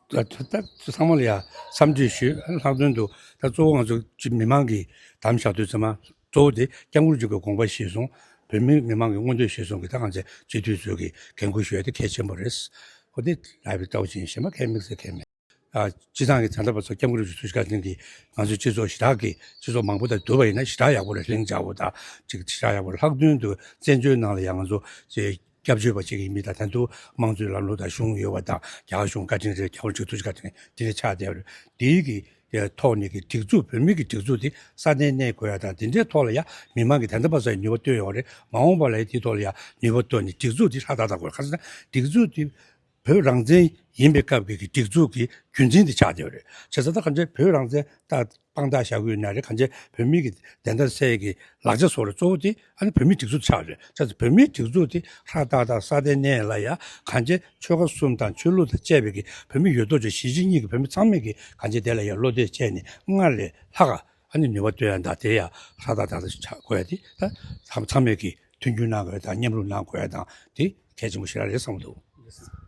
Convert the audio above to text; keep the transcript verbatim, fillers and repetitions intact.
ད་ད་ད་ཚང་མ་ལ་ཡ་འཚམས་འདྲི་ཞུས། ལྷག་དོན་དུ་ད་གཙོ་བོ་ང་ཚོ་སྤྱི་མི་མང་གི་དམ་བཞག་དུས་ཙམ་མ་གཙོ་བོ་དེ་སྐྱབས་མགོན་རིན་པོ་ཆེའི་དགོངས་པ་གཞིར་བཟུང་། བོད་མི་མི་མང་གི་མངོན་འདོད་གཞིར་བཟུང་གི་ད་ང་ཚོའི་སྤྱི་འཐུས་ཚོས་ཀྱི་འགན་འཁུར་ཞུ་ཡ་དེ་གལ་ཆེན་པོ་རེད། ཨོ་དེ་ལབ་པའི་ལྟ་བུ་ཅིག་ཡིན། གཞན་པ་གལ་དམིགས་བསལ་གལ་མེད། ཨ། སྤྱི་བཏང་གི་ད་ལྟ་བར་དུ་སྐྱབས་མགོན་རིན་པོ་ཆེ་ཐུགས་རྗེ་བཀའ་དྲིན་གྱིས་ང་ཚོའི་སྤྱི་ཚོགས་ཞེ་དྲག་གི་སྤྱི་ཚོགས་མང་པོ་དང་བསྡུར་བ་ཡིན་ན་ཞེ་དྲག་ཡག་པོ་རེད། ལྷིང་འཇགས་པོ་དང་ཅིག་ཞེ་དྲག་ཡག་པོ་རེད། ལྷག་དོན་དུ་བཙན་བྱོལ་ནང་ལ་ཡང་ང་ཚོ་ཅིག་སྐྱབས་བཅོལ་བ་ཅིག་ཡིན་མིན་དང་། ད་དུང་དམངས་གཙོའི་ལམ་ལུགས་དང་གཞུང་ཡོད་པ་དང་། རྒྱ་གར་གཞུང་བཀའ་དྲིན་རེད། རྒྱལ་བ་རིན་པོ་ཆེའི་ཐུགས་རྗེ་བཀའ་དྲིན་དེ་འདྲ་ཆགས་བསྡད་པ་རེད། དེའི་གི་ཐོག་ནས་ཀྱི་སྒྲིག་འཛུགས། བོད་མི་གི་སྒྲིག་འཛུགས་དེ་སྲ་བརྟན་གནས་དགོས་ཡ་དང་། དེ་འདྲའི་ཐོག་ལ་ཡ་མི་མང་གིས་ད་ལྟ་བར་དུ་ནུས་པ་བཏོན་ཡོད་རེད། མ་འོངས་པ་ལ་ཡ་དེའི་ཐོག་ལ་ཡ་ནུས་པ་བཏོན་ནས་སྒྲིག་འཛུགས་དེ་སྲ་ཐག་ཐག་དགོས། ག་ཟེར་ན་སྒྲིག་འཛུགས་དེ་བོད་རང་བཙན་ཡིན་པའི་སྐབས་ཀྱི་གི་སྒྲིག་འཛུགས་ཀྱི་རྒྱུན་འཛིན་དེ་ཆགས་བསྡད་ཡོད་རེད། བྱས་ཙང་ད་གང་ཅི་བོད་རང་བཙན་ད་དཔང་རྟགས་བཞག་གི་ཡོད་ན་རེད། གང་ཅི་བོད་མི་གི་བདེན་མཐའ་གསལ་གྱི་ལག་ཆ་བཟོ་རེད། གཙོ་བོ་དེ་ཨ་ནི་བོད་མིའི་སྒྲིག་འཛུགས་ཆགས་རེད། བྱས་ཙང་བོད་མིའི་སྒྲིག་འཛུགས་དེ་སྲ་ཐག་ཐག་སྲ་བརྟན་གནས་ལ་ཡ་གང་ཅི་ཆོལ་ཁ་གསུམ་དང་ཆོས་ལུགས་དང་བཅས་པའི་གི་བོད་མི་ཡོད་དོ་ཅོག་གཞིས་བྱེས་གཉིས་ཀྱི་བོད་མི་ཚང་མས་གི་གང་ཅི་དེ་ལ་ཡ་བློ་གཏད་བྱས་ནས་སྔར་ལས་ལྷག་ག་ཨ་ནི་ནུས་པ་བཏོན་ཡ་དང་། དེ་ཡ་སྲ་ཐག་ཐག་ཆགས་དགོས་ཡ་དེ་ད་ཚང་ཚང་མས་ཀྱི་མཐུན་འགྱུར་གནང་དགོས་ཡ་དང་མཉམ་རུབ་གནང་དགོས་ཡ་དང་དེ་གལ་ཆེན་པོ་ཞེ་དྲག་རེད་བསམ་གྱི་འདུག